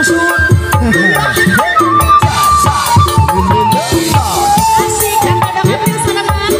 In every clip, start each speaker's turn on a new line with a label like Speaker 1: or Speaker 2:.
Speaker 1: Lungsur.
Speaker 2: Asik, ada mobil sana Bang.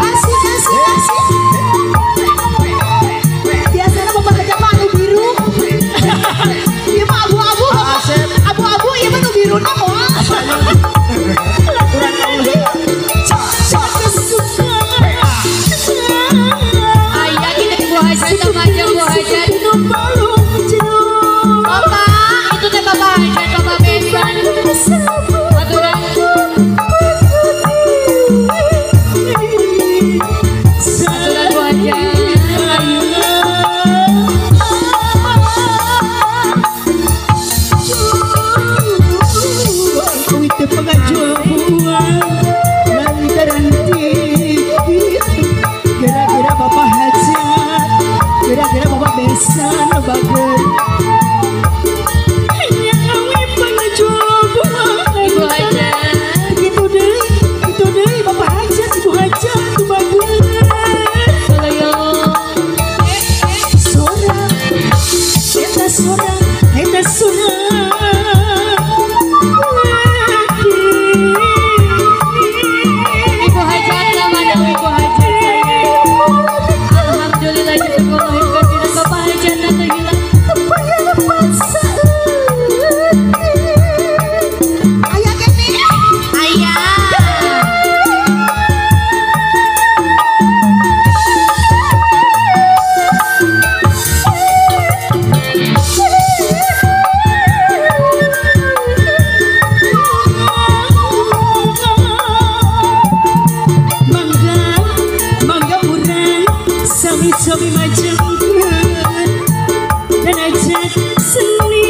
Speaker 2: Asik, asik, asik. Biasanya bapak kerja mah anu biru. Iya mah abu-abu, abu-abu, iya mah anu biru na moal.
Speaker 3: Ayah kita Bu Hajat sama aja Bu Hajat. Bapak, itu teh Bapak Hajat, Bapak Besan. Aturan.
Speaker 2: Kira-kira Bapak Hajat, kira-kira Bapak Besan bagus.
Speaker 3: Ibu Hajat.
Speaker 2: Gitu deh, Bapak Hajat, Ibu Hajat itu bagus. Sora, eta sora, eta sora.
Speaker 3: Ibu Hajat namanya Ibu Hajat. Alhamdulillah jazakallahu khairan Bapak Hajat nanti hilang.
Speaker 2: Ayah kene.
Speaker 3: Ayah.
Speaker 2: Mangga, mangga urang sami-sami majengkeun dan ajak seni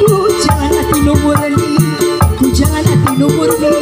Speaker 2: ku jalan hati nu murni, ku jalan hati nu murni.